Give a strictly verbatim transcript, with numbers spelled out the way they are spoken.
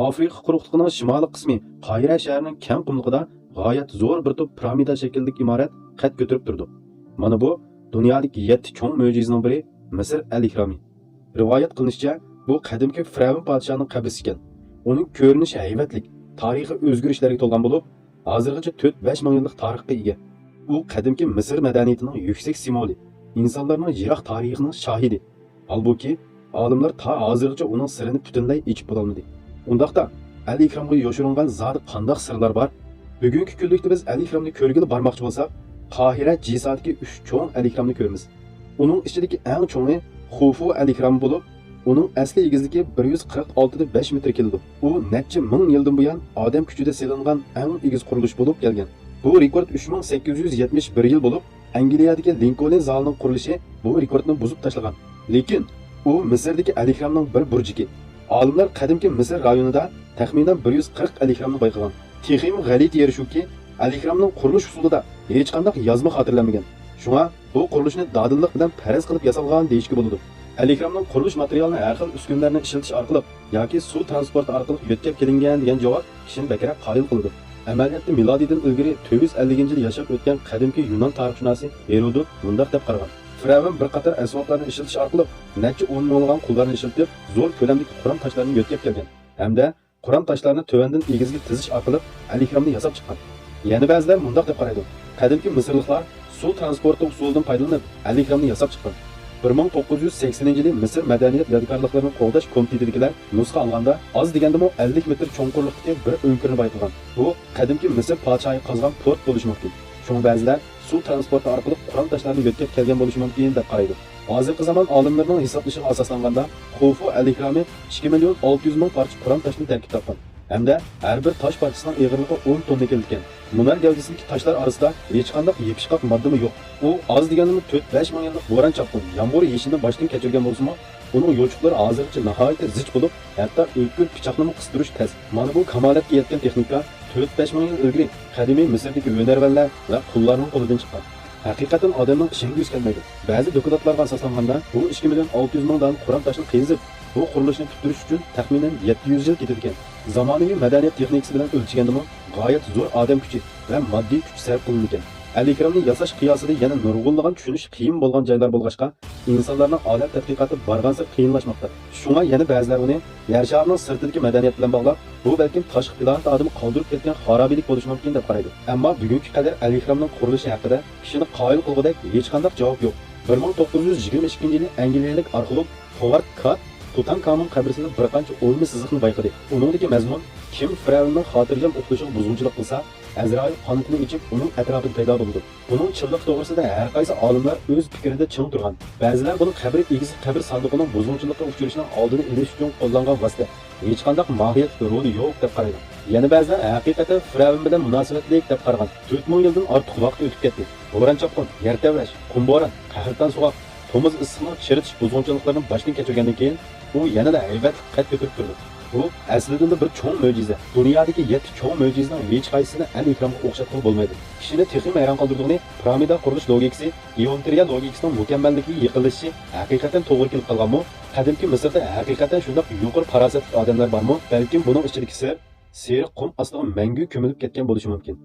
ئافرىقا قۇرۇقلۇقىنىڭ شىمالىي قىسمى قاھىرە شەھىرىنىڭ كەڭ قۇملۇقىدا غايەت زور بىر توپ پىرامىدا شەكلىدىكى ئىمارەت قەد كۆتۈرۈپ تۇرىدۇ. مانا بۇ دۇنيادىكى يەتتە چوڭ مۆجىزىنىڭ بىرى مىسىر ئەل ئېھرامى. رىۋايەت قىلىنىشىچە، بۇ قەدىمكى فىرئەۋن پادىشاھنىڭ قەبرىسى ئىكەن. ئۇنىڭ كۆرۈنۈشى ھەيۋەتلىك، تارىخىي ئۆزگىرىشلەرگە تولغان بولۇپ، ھازىرغىچە تۆت بەش مىڭ يىللىق تارىخقا ئىگە. ئۇ قەدىمكى مىسىر مەدەنىيىتىنىڭ يۈكسەك سىمۋولى، ئىنسانلارنىڭ يىراق تارىخىنىڭ شاھىدى. ھالبۇكى، ئالىملار تا ھازىرغىچە ئۇنىڭ سىرىنى پۈتۈنلەي ئېچىپ بولالمىدى. ئۇنداقتا، ئەل ئېھرامغا يوشۇرۇنغان زادى قانداق سىرلار بار؟ بۈگۈنكى كۈنلۈكتە بىز ئەل ئېھرامنى كۆرگىلى بارماقچى بولساق، قاھىرە جىسادىكى ئۈچ چوڭ ئەل ئېھرامنى كۆرىمىز. ئۇنىڭ ئىچىدىكى ئەڭ چوڭى خۇفۇ ئەل ئېھرامى بولۇپ، ئۇنىڭ ئەسلى ئېگىزلىكى بىر يۈز قىرىق ئالتە دە بەش مېتىر كېلىدۇ. ئۇ نەچچە مىڭ يىلدىن بۇيان ئادەم كۈچىدە سېلىنغان ئەڭ ئېگىز قۇرۇلۇش بولۇپ كەلگەن. بۇ رېكورت ئۈچ مىڭ سەككىز يۈز يەتمىش بىر يىل بولۇپ، ئەنگلىيەدىكى لىنكولن زالىنىڭ قۇرۇلۇشى بۇ رېكورتنى بۇزۇپ تاشلىغان. لېكىن ئۇ مىسىردىكى ئەل ئېھرامنىڭ بىر بۇرجىكى. ئالىملار قەدىمكى مىسىر رايونىدا تەخمىنەن بىر يۈز قىرىق ئەل ئېھرامنى بايقىغان. تېخىمۇ غەلىتە يېرى شۇكى، ئەل ئېھرامنىڭ قۇرۇلۇش ئۇسۇلىدا ھېچقانداق يازما خاتىرىلەنمىگەن. شۇڭا بۇ قۇرۇلۇشنى دادىللىق بىلەن پەرەز قىلىپ ياسالغان دېيىشكە بولىدۇ. ئەل ئېھرامنىڭ قۇرۇلۇش ماتېرىيالىنى ھەر خىل ئۈسكۈنىلەرنى ئىشلىتىش ئارقىلىق ياكى سۇ ترانسپورتى ئارقىلىق يۆتكەپ كېلىنگەن دېگەن جاۋاب كىشىنى بەكرەك قايىل قىلىدۇ. ئەمەلىيەتتە مىلادىيدىن ئىلگىرى تۆت يۈز ئەللىكىنچى يىلى ياشاپ ئۆتكەن قەدىمكى يۇنان تارىخشۇناسى ھېرودوت مۇنداق دەپ قارىغان: فىرئەۋن بىر قاتار ئەسۋابلارنى ئىشلىتىش ئارقىلىق نەچچە ئون مىڭلىغان قۇللارنى ئىشلىتىپ، زور كۆلەمدىكى قۇرام تاشلارنى يۆتكەپ كەلگەن ھەمدە قۇرام تاشلارنى تۆۋەندىن ئېگىزگە تىزىش ئارقىلىق ئەل ئېھرامنى ياساپ چىققان. يەنە بەزىلەر مۇنداق دەپ قارايدۇ: قەدىمكى مىسىرلىقلار سۇ ترانسپورتى ئۇسۇلىدىن پايدىلىنىپ، ئەل ئېھرامنى ياساپ چىققان. بىر مىڭ توققۇز يۈز سەكسىنىنچى يىلى مىسىر مەدەنىيەت يادىكارلىقلىرىنى قوغداش كومىتېتىدىكىلەر نۇسخا ئالغاندا، ئاز دېگەندىمۇ ئەللىك مېتىر چوڭقۇرلۇقتىكى بىر ئۆڭكۈرنى بايقىغان. بۇ قەدىمكى مىسىر پادىشاھى قازغان پورت بولۇشى مۇمكىن. شۇڭا بەزىلەر سۇ ترانسپورتى ئارقىلىق قۇرام تاشلارنى يۆتكەپ كەلگەن بولۇشى مۇمكىن دەپ قارايدۇ. ھازىرقى زامان ئالىملىرىنىڭ ھېسابلىشىغا ئاساسلانغاندا، خۇفۇ ئەل ئېھرامى ئىككى مىليون ئالتە يۈز مىڭ پارچە قۇرام تاشتىن تەركىب تاپقان ھەمدە ھەر بىر تاش پارچىسىنىڭ ئېغىرلىقى ئون توننا كېلىدىكەن. مۇنار گەۋدىسىدىكى تاشلار ئارىسىدا ھېچقانداق يېپىشقاق ماددىمۇ يوق. ئۇ ئاز دېگەندىمۇ تۆت بەش مىڭ يىللىق بوران-چاپقۇن، يامغۇر-يېشىننى باشتىن كەچۈرگەن بولسىمۇ، ئۇنىڭ يوچۇقلىرى ھازىرغىچە ناھايىتى زىچ بولۇپ، ھەتتا ئۆتكۈر پىچاقنىمۇ قىستۇرۇش تەس. مانا بۇ كامالەتكە يەتكەن تېخنىكا تۆت بەش مىڭ يىل ئىلگىرى قەدىمىي مىسىردىكى ھۈنەرۋەنلەر ۋە قۇللارنىڭ قولىدىن چىققان. ھەقىقەتەن ئادەمنىڭ ئىشەنگۈسى كەلمەيدۇ. بەزى دوكلاتلارغا ئاساسلانغاندا، بۇ ئىككى مىليون ئالتە يۈز مىڭ دانە قۇرام تاشنى قېزىپ، بۇ قۇرۇلۇشنى پۈتتۈرۈش ئۈچۈن تەخمىنەن يەتتە يۈز يىل كېتىدىكەن. زامانىۋى مەدەنىيەت تېخنىكىسى بىلەن ئۆلچىگەندىمۇ، غايەت زور ئادەم كۈچى ۋە ماددىي كۈچ سەرپ قىلىنىدىكەن. ئەل ئېھرامنى ياساش قىياسىدا يەنە نۇرغۇنلىغان چۈشىنىش قىيىن بولغان جايلار بولغاچقا، ئىنسانلارنىڭ ئالەم تەتقىقاتى بارغانسېرى قىيىنلاشماقتا. شۇڭا يەنە بەزىلەر ئۇنى يەر شارىنىڭ سىرتىدىكى مەدەنىيەت بىلەن باغلاپ، بۇ بەلكىم تاشقى پلانېتا ئادىمى قالدۇرۇپ كەتكەن خارابىلىك بولۇشى مۇمكىن دەپ قارايدۇ. ئەمما بۈگۈنكى قەدەر ئەل ئېھرامنىڭ قۇرۇلۇشى ھەققىدە كىشىنى قايىل قىلغۇدەك ھېچقانداق جاۋاب يوق. بىر مىڭ توققۇز يۈز يىگىرمە ئىككىنچى يىلى ئەنگلىيەلىك ئارخېئولوگ ھوۋارد كات تۇتانكامون قەبرىسىدە بىر قانچە ئويما سىزىقنى بايقىدى. ئۇنىڭدىكى مەزمۇن، كىم فىرئەۋننىڭ خاتىرجەم ئۇخلىشىغا بۇزغۇنچىلىق قىلسا، ئەزرائىل قانىتىنى ئېچىپ، ئۇنىڭ ئەتراپىدا پەيدا بولىدۇ. بۇنىڭ چىنلىقى توغرىسىدا ھەر قايسى ئالىملار ئۆز پىكرىدە چىڭ تۇرغان. بەزىلەر بۇنى قەبرە ئىگىسى قەبرە ساندۇقىنىڭ بۇزغۇنچىلىققا ئۇچرىشىنىڭ ئالدىنى ئېلىش ئۈچۈن قوللانغان ۋاسىتە، ھېچقانداق ماھىيەت رولى يوق دەپ قارايدۇ. يەنە بەزىلەر ھەقىقەتەن فىرئەۋن بىلەن مۇناسىۋەتلىك دەپ قارىغان. تۆت مىڭ يىلدىن ئارتۇق ۋاقىت ئۆتۈپ كەتتى. بوران-چاپقۇن، يەر تەۋرەش، قۇم بوران، قەھرىتان سوغۇق، تومۇز ئىسسىقنىڭ چىرىتىش بۇزغۇنچىلىقلىرىنى باشتىن كەچۈرگەندىن كېيىن، ئۇ يەنىلا ھەيۋەتلىك قەد كۆتۈرۈپ تۇرىدۇ. بۇ ئەسلىدىنلا بىر چوڭ مۆجىزە. دۇنيادىكى يەتتە چوڭ مۆجىزىنىڭ ھېچقايسىسىنى ئەل ئېھرامغا ئوخشاتقىلى بولمايدۇ. كىشىنى تېخىمۇ ھەيران قالدۇرىدىغىنى، پىرامىدا قۇرۇلۇش لوگىكىسى، گېئومېترىيە لوگىكىسىنىڭ مۇكەممەللىكىگە يېقىنلىشىشى ھەقىقەتەن توغرا كېلىپ قالغانمۇ؟ قەدىمكى مىسىردا ھەقىقەتەن شۇنداق يۇقىرى پاراسەتلىك ئادەملەر بارمۇ؟ بەلكىم بۇنىڭ ئىچىدىكى سىر سېرىق قۇم ئاستىغا مەڭگۈ كۆمۈلۈپ كەتكەن بولۇشى مۇمكىن.